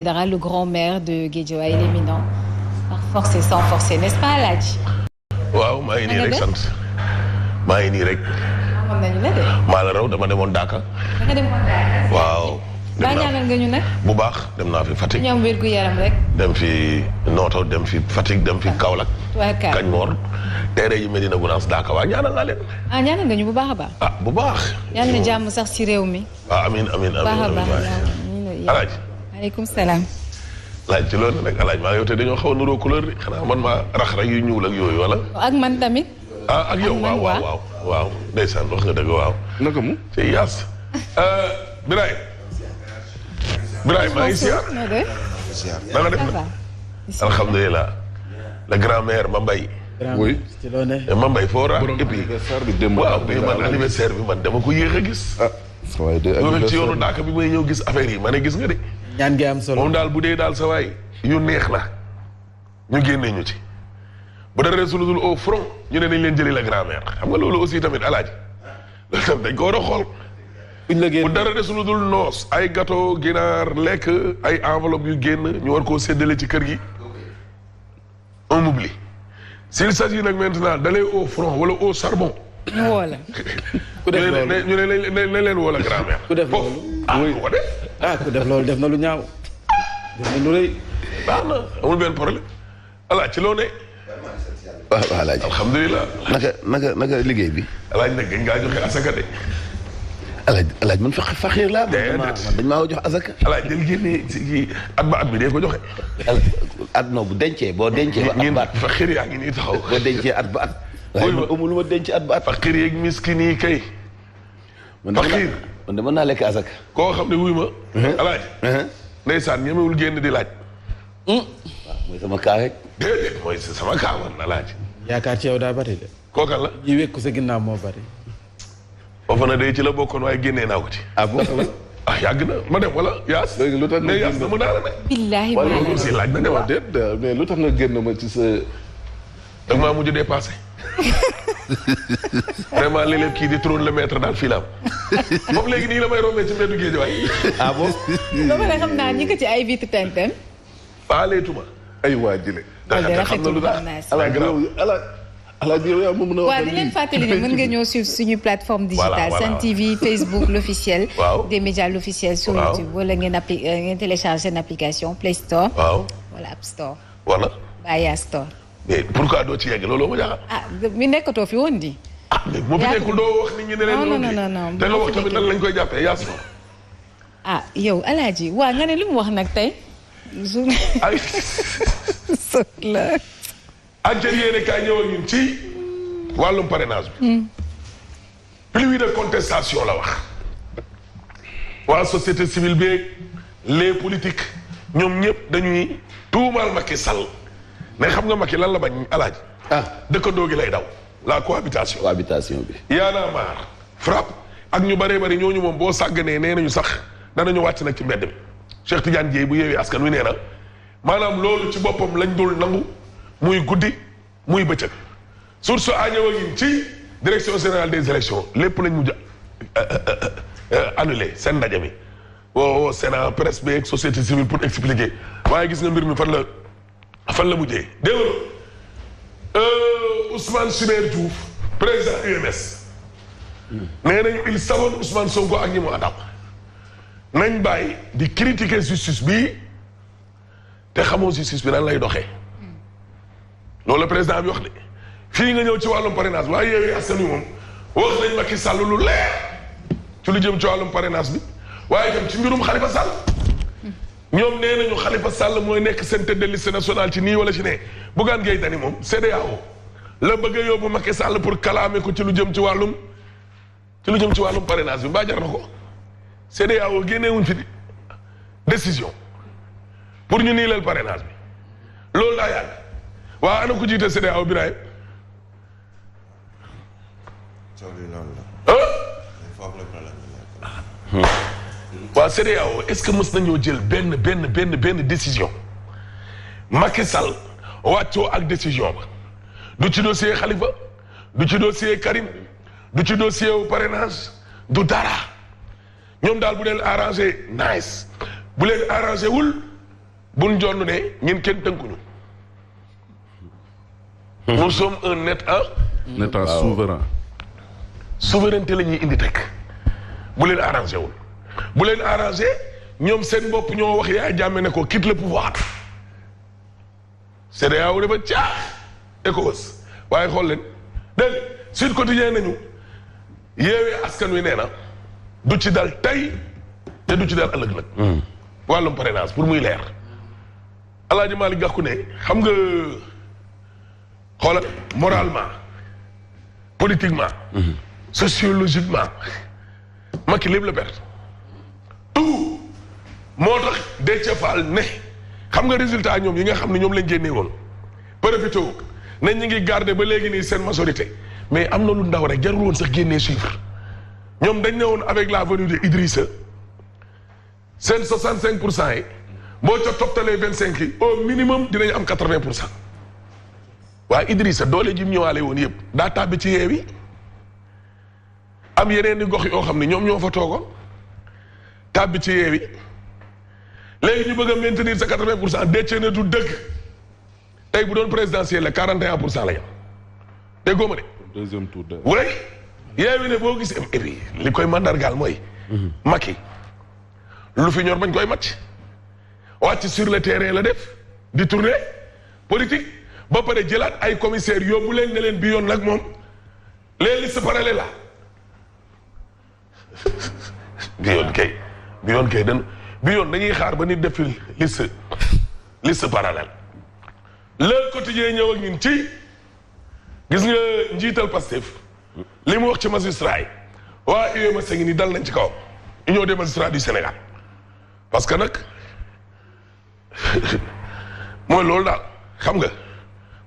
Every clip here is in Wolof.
Aidara, le grand maire de Guédiawaye, l'éminent, par force et sans forcer, n'est-ce pas Alaaji? waaw maa ngi nii rek sant maa ngi nii rek. moom nañu la de. maa la raw dama demoon Daaka. da nga demoon Daaka. waaw. ba ñaanal nga ñu nag. bu baax dem naa fi Fatick. ñu am wér gu yaram rek. dem fi Nooto dem fi Fatick dem fi Kaolack. Kañmoor teere yi Medina Gounass Daaka waa ñaanal naa leen. ah ñaanal nga ñu bu baax a baax. ah bu baax. yal na jàmm sax si réew mi. waaw amiin amiin baax a baax Alaaji. maaleykum salaam. Alaaji ci loolu nag Alaaji maa ngi yow te dañoo xaw a nuroo couleur bi xanaa man maa rax rek yu ñuul ak yooyu wala. ak man tamit. ah ak yow waaw ndeysaan wax nga dëgg waaw. naka mu. ci yaas. Birahim. Birahim maa ngi siyaar. na nga def na alhamdulilah. le grand maire Mame Mbaye. oui. Mame Mbaye foo ra et puis. waaw mais man anniversaire bi man dama ko yéex a gis. waaye de anniversaire ci yoonu Daaka bi may ñëw gis affaire yi ma ne gis nga de. ñaan gi am solo moom daal bu dee daal sa waay yu neex la ñu génnee ñu ci. bu dee resolutul au front ñu ne nañ leen jëli la grand-mère xam nga loolu aussi tamit alaaji loolu tam dañ ko war a xool. bu dara resolutul noos ay gâteau ginaar lekk ay enveloppe yu génn ñu war koo séddale ci kër gi. on oublie s'il s'agit nag maintenant d'aller au front wala au charbon. ñu woo la. ku def loolu ñu ne leen woo la grand-mère. ku def loolu ko def. ku def loolu def na lu ñaaw. def na lu rëy. baax na amul benn problème. alaaj ci loo ne. waaw Alaaji. alhamdulilah. naka liggéey bi. alaaj nag gañ ngaa joxe asaka de. Alaaji man faxiir laa. dañ maa jox asaka. alaaj del génnee ci at ba at bi dee ko joxe. at non bu dencee boo dencee. ba at faxiir yaa ngi nii taxaw. boo dencee at ba at. waaye man amul lu ma denc at ba at. faxiir yeeg miskin yi kay. faxiir man de mën naa lekk asaka. koo xam ne wuy ma. alaaj. ndeysaan ñemewul génn di laaj. waaw mooy sama kaa rek. déedéet mooy sama kaa man na laaj. yaakaar ci yow daa bari de. kookan la. yi wekku sa ginnaaw moo bari. foofu na day ci la bokkoon waaye génnee naa ko ci. ah bon yàgg na ma dem wala yaas. léegi lu tax nga yaas na mu naa la ne. billaahi wala loolu aussi laaj na ne waa. déet mais lu tax nga génn ma ci sa. da nga maa mujj dépassé. vraiment léeg-léeg kii di trône le maître daal fii la am. moom léegi nii la may rombee ci mbeddu géej waay. ah bon. ba pare xam naa ñi ko ci ay vitu tenten. faaleetuma. ay waa jële. xam na lu tax Alaaji yow yaa ma mën a wax. waaw di leen fàttali ne mën nga ñëw suivre suñu plateforme digitale Sen TV Facebook l'officiel. des médias l'officiel sur YouTube. wala ngeen télécharger seen application Play Store. wala App Store. wala. Baya Store. mais pourquoi doo ci yegg looloo ma jaaxal. mi nekkatoo fi woon di. mais moo fi nekkul doo wax nit ñi ne leen. non te nga wax tamit nan lañ koy jàppee yaas. yow Alaaji waa nga ne lu mu wax nag tey. ay. sot la. enquête yéene kaay ñëw ak ñun ci wàllum parrainage bi. pluie de contestation la wax. waa société civile bi les politiques ñoom ñëpp dañuy tuumaal Macky Sall mais xam nga Macky lan la bañ Alaaji. dëkkandoo gi lay daw. la cohabitation. cohabitation bi. Y'en a marre frappe ak ñu bëree bëri ñooñu moom boo sàgganee nee nañu sax danañu wàcc nag ci mbedd mi Cheikh Tidiane Dièye bu yeewee askan wi nee na maanaam loolu ci boppam lañ dul nangu. muy guddi muy bëccëg source a ñëw ak ci direction générale des élections lépp lañ mujj annulé seen ndaje mi woo Sénat presse bi ak société civile pour expliquer waaye gis nga mbir mi fan la mujjee dégg nga Ousmane Siber Diouf président UMS nee nañu il savonne Ousmane Sonko ak ñi mu àndal nañ bàyyi di critiquer justice bi te xamoo justice bi nan lay doxee loolu la président bi wax de fii nga ñëw ci wàllum parrainage waaye Yewwi Askan Wi moom wax nañ Macky Sall lu leer ci lu jëm ci wàllum parrainage bi waaye itam ci mbirum Khalifa Sall ñoom nee nañu Khalifa Sall mooy nekk seen tête de liste nationale ci nii wala ci ne Bougane Gueye Dany moom CEDEAO la bëgg a yóbbu Macky Sall pour kalaame ko ci lu jëm ci wàllum parrainage bi mbaa jar na ko CEDEAO génneewuñ fi décision pour ñu niilal parrainage bi loolu daa yàgg. waa ana ko jiite CEDEAO Birahim. waa CEDEAO est-ce que mës nañoo jël benn décision Macky Sall wàccoo ak décision ba du ci dossier Khalifa du ci dossier Karim du ci dossier wu parrainage du dara ñoom daal bu leen arrangé nice bu leen arrangé wul buñ jonn ne ñun kenn tënkuñu. nous sommes un État souverain. souveraineté la ñuy indi teg bu leen arrangé wul bu leen arrangé ñoom seen bopp ñoo wax yaa jàmme ne ko quitte le pouvoir. CEDEAO dafa caax ECOWAS waaye xool leen dégg nga Sud Quotidien nañu yeewee askan wi nee na du ci dal tey te du ci dal ëllëg nag. wàllum parrainage pour muy leer. El Hadj Malick Gakou ne xam nga xoolal moralement politiquement. sociologiquement Macky lépp la perte. tout moo tax Déthié Fall ne xam nga résultat ñoom yi nga xam ne ñoom lañ génnee woon profité nañ ñu ngi garder ba léegi nii seen majorité mais am na lu ndaw rek jarul woon sax génnee chiffre ñoom dañ ne woon avec la venue de Idrissa seen 65% yi boo ca toptalee 25 yi au minimum dinañ am 80%. waaye Idrissa doole ji mu ñëwaale woon yëpp daa tàbbi ci Yewwi am yeneen i gox yoo xam ne ñoom ñoo fa toogoon tàbbi ci Yewwi léegi ñu bëgg a maintenir sa 80% Déthié ne du dëgg tey bu doon présidentiel la 41% la ñu déggoo ma de. deuxième tour de. oui Yewwi ne boo gisee et puis li koy mandargaal mooy. Macky lu fi ñor bañ koy match wàcc sur le terrain la def di tourner politique ba pare jëlaat ay commissaires yóbbu leen ne leen bi yoon nag moom les listes parallèles la bi yoon kay dañuy xaar ba nit def fi liste parallèle. Le Quotidien ñëw ak ñun ci gis nga njiital Pastef li mu wax ci magistrat yi waa UMS ngi ni dal nañ ci kawam Union des magistrats du Sénégal parce que nag mooy loolu daal xam nga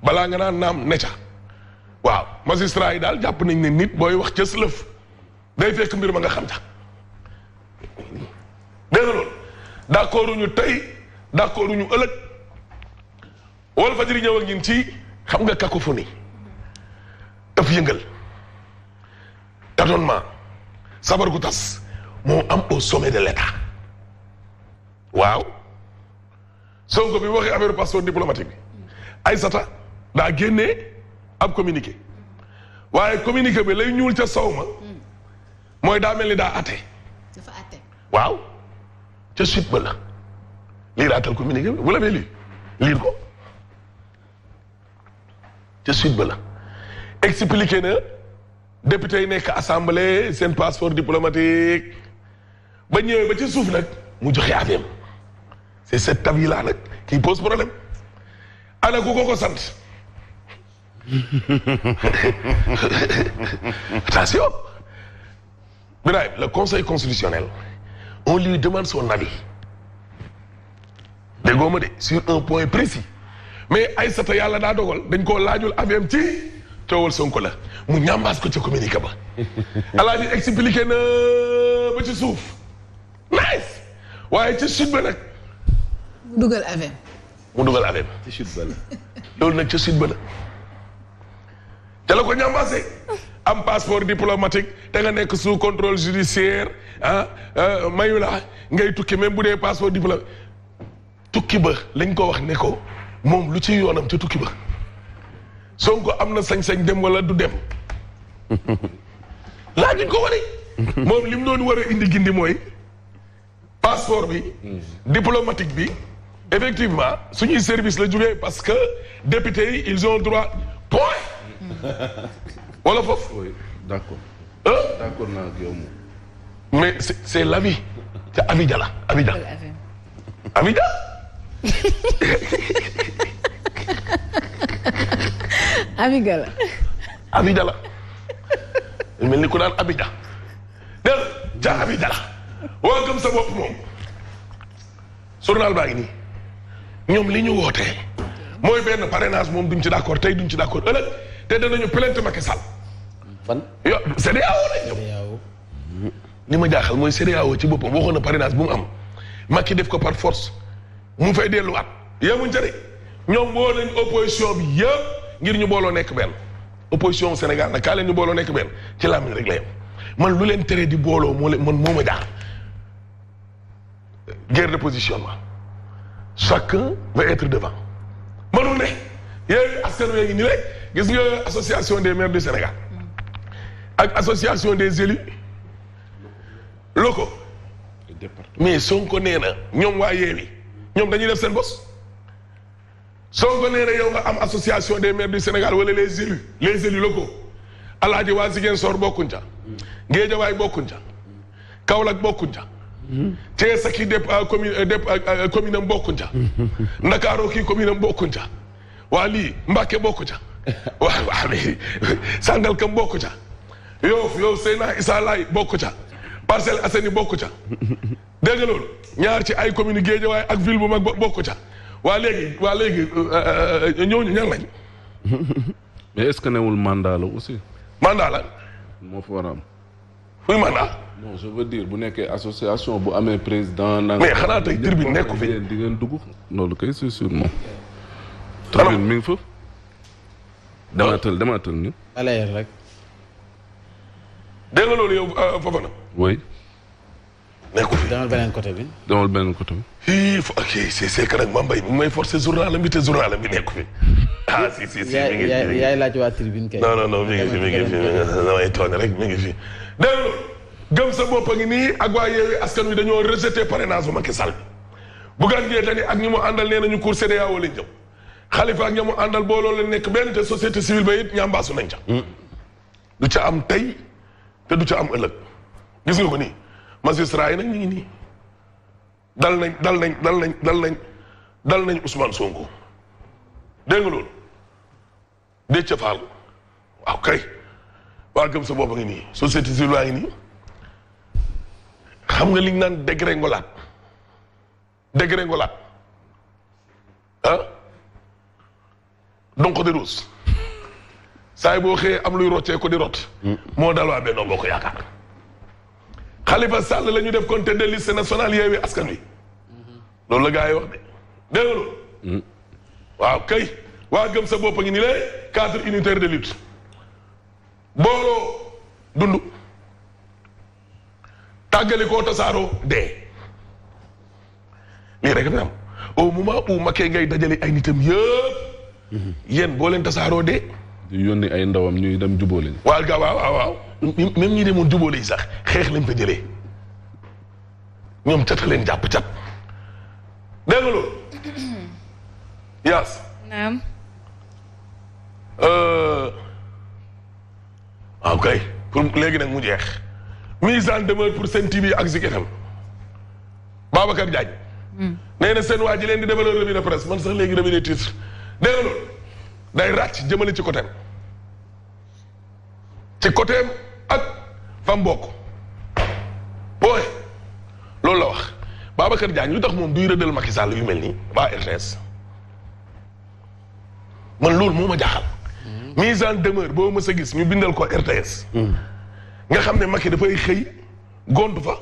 balaa nga naan naam ne ca waaw magistrat yi daal jàpp nañ ne nit booy wax ca lëf day fekk mbir ma nga xam ca dégg nga loolu d'accord ñu tey d'accord ñu ëllëg Walfadjri ñëw ak ñun ci xam nga cacophonie daf yëngal tâtonnement sabar gu tas moo am au sommet de l'État waaw Sonko bi waxee affaire passeport diplomatique bi Aïssata daa génnee ab communiqué waaye communiqué bi lay ñuul ca sow ma mooy daa mel ni daa atte dafa atte waaw ca suite ba la lii daatal communiqué bi vous l'avez lu lire ko ca suite ba la expliqué na député yi nekk assemblée seen passeport diplomatique ba ñëwee ba ci suuf nag mu joxe aviam c'est cet avis là nag qui pose problème ana ku ko sant attention Birahim le conseil constitutionnel on lui demande son avis déggoo ma de sur un point précis mais Aïssata yàlla daa dogal dañ koo laajul aviam ci coowal Sonko la mu ñambaas ko ca communiqué ba alaaji expliqué na ba ci suuf nice waaye ca sud ba nag mu dugal aviam ci chute ba la. loolu nag ca sud ba la te la ko ñambaasee am passeport diplomatique te nga nekk sous contrôle judiciaire mayu la ngay tukki même bu dee passeport diplomatique tukki ba lañ ko wax ne ko moom lu ci yoonam ca tukki ba Sonko am na sañ-sañ dem wala du dem laajuñ ko wari moom li mu doon war a indi gindi mooy passeport bi diplomatique bi effectivement suñuy service la jógee parce que députés yi ils ont droit point wala foofu oui d'accord. d'accord naa ak yow moom. mais c'est l'avis ca Abidjan la Abidjan Abidjan la mel ni ku naan Abidjan dégg nga ca Abidjan la waa gëm sa bopp moom journal baa ngi nii ñoom li ñu wootee mooy benn parrainage moom duñ ci d'accord tey duñ ci d'accord ëllëg te danañu plainte Macky Sall. fan. yo CEDEAO lañ ñëw. li ma jaaxal mooy CEDEAO ci boppam waxoon na parrainage bu mu am Macky def ko par force mu fay delluwaat yemuñ ca de ñoom woo nañ opposition bi yëpp ngir ñu booloo nekk benn opposition Sénégal nag kaa leen ñu booloo nekk benn ci làmmiñ rek la yem man lu leen tere di booloo moo ma jaar guerre de positionnement chacun va être devant mënul ne Yewwi Askan Wi ngi ni rek gis nga association des maires du Sénégal ak association des élus locaux mais Sonko nee na ñoom waa Yewwi ñoom dañuy def seen bos Sonko nee na yow nga am association des maires du Sénégal wala les élus locaux alaaji waa Ziguinchor bokkuñ ca Guédiawaye bokkuñ ca Kaolack bokkuñ ca Thiès ak commune am bokkuñ ca Ndakaaru kii commune am bokkuñ ca waa lii Mbàkke bokku ca waa Sangalkam bokku ca yow Seyna Issa Laye bokku ca Parcelles Assainies bokku ca dégg nga loolu ñaar ci ay commune Guédiawaye ak ville bu mag bokku ca waa léegi ñooñu ñan lañ mais est-ce que newul mandat la aussi mandat la moo fa war a am fuy mandat non je veux dire bu nekkee association bu amee président mais xanaa tey tribune nekku fi di ngeen dugg loolu kay c'est sûr moom tribune mi ngi fa demaatal ni alayer rek dégg nga loolu yow foofa na oui nekku fi demal beneen côté bi ok c'est que nag Mame Mbaye mi may forcer journal bi te journal bi nekku fi si mi ngi fi yaay laaj waa tribune kay non mi ngi fi damay tooñ rek mi ngi fi dégg nga gëm sa bopp a ngi nii ak waa Yewwi Askan Wi dañoo rejeté parrainage bu Macky Sall bi Bougane Gueye Dany ak ñi mu àndal nee nañu cour CEDEAO lañ jëm Khalifa ak ñi mu àndal booloo leen nekk benn te société civile ba it ñambaasu nañ ca du ca am tey te du ca am ëllëg gis nga ko nii magistrat yi nag ñu ngi nii dal nañ Ousmane Sonko dégg nga loolu Déthié Fall waaw kay waa gëm sa bopp a ngi nii société civile waa ngi nii xam nga li ñu naan dégringolade donc di ruus saa yi boo xëyee am luy roccee ko di rot moo dal waa Benno Bokk Yaakaar Khalifa Sall la ñu def kon tête de liste nationale Yewwi Askan Wi loolu la gars yi wax de dégg nga loolu waaw kay waa gëm sa bopp a ngi nii la cadre unitaire de lutte booloo dund tàggali koo tasaaroo dee lii rek fi am au moment où Macky ngay dajale ay nitam yëpp yéen boo leen tasaaroo dee di yónni ay ndawam ñuy dem jubóole waaw même ñi demoon jubóole yi sax xeex lañ fa jëlee ñoom cat leen jàpp cat dégg nga loolu yaas naam ok pour léegi nag mu jeex mise en demeure pour Sen TV ak Zik FM Babacar Diagne nee na seen waa ji leen di defal revue de presse man sax léegi revue des titres dégg nga loolu day ràcc jëmale ci côté ak fam bokk booy loolu la wax Babacar Diagne lu tax moom duy rëddal Macky Sall yu mel nii waa RTS man loolu moo ma jaaxal mise en demeure boo mës a gis ñu bindal ko RTS nga xam ne Macky dafay xëy gontu fa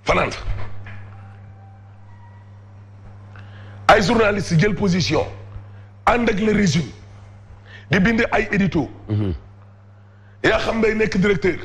fanaan fa ay journalistes jël position ànd ak le régime di bind ay édito yaa xam day nekk directeur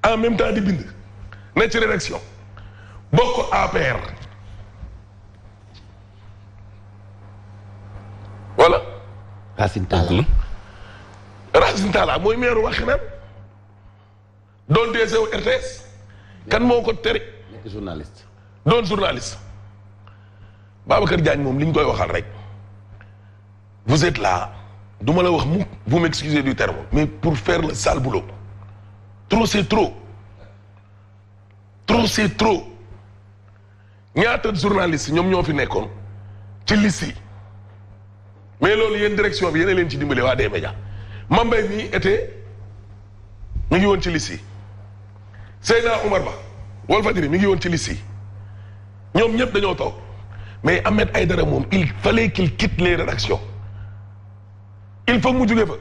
en même temps di bind ne ci rédaction bokk APR voilà Racine Talla mooy meeru Waxinaan doon DCO RTS kan moo ko tere nekk journaliste doon journaliste Babacar Diagne moom li ñu koy waxal rek vous êtes là du ma la wax mukk vous m'excusez du terme mais pour faire le sale boulot trop c'est trop ñaata journaliste ñoom ñoo fi nekkoon ci liste yi mais loolu yéen direction bi yéen leen ci dimbale waa des médias Mame Mbaye mi mi ngi woon ci liste yi Seyna Omar Ba Walfadjri mi ngi woon ci liste yi ñoom ñëpp dañoo toog mais Ahmed Aidara moom il fallait qu'il quitte les rédactions il faut mu jóge fa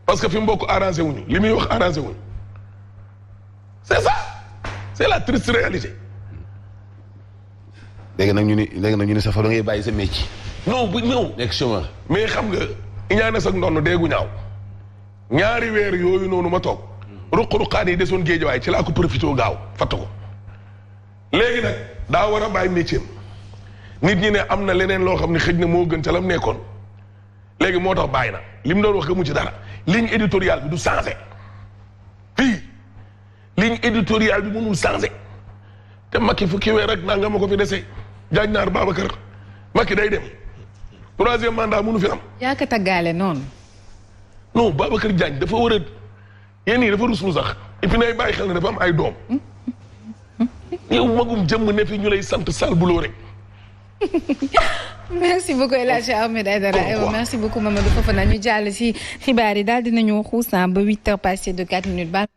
parce que fi mu bokk arrangé wuñu li muy wax arrangé wuñu c'est ça c'est la triste réalité. léegi nag ñu ni sa fa da ngay bàyyi sa métier. non bu ñëw nekk chômeur. mais xam nga ñaane sax ndonn deegu ñaaw ñaari weer yooyu noonu ma toog ruq-ruqaan yi desoon géejawaay ci laa ko profité gaaw fatt ko léegi nag daa war a bàyyi métier nit ñi ne am na leneen loo xam ne xëj na moo gën ca lam nekkoon léegi moo tax bàyyi na li mu doon wax gëmu ci dara ligne éditoriale bi du changé fii ligne éditoriale bi mënul changé te Macky fukki weer rek naa nga ma ko fi dese jaaj naar Babacar Macky day dem 3e mandat mënu fi am. yaa ko taggaale noonu. non Babacar Diagne dafa war a yéen ñii dafa ruslu sax et puis nay bàyyi xel ne dafa am ay doom yow magum jëmm ne fi ñu lay sant sal buloo rek. merci beaucoup El Hadj Ahmed Aidara merci beaucoup Mamadou Fofana ñu jàll si xibaar yi daal dinañu xuus ba 8 heures passées de 4 minutes.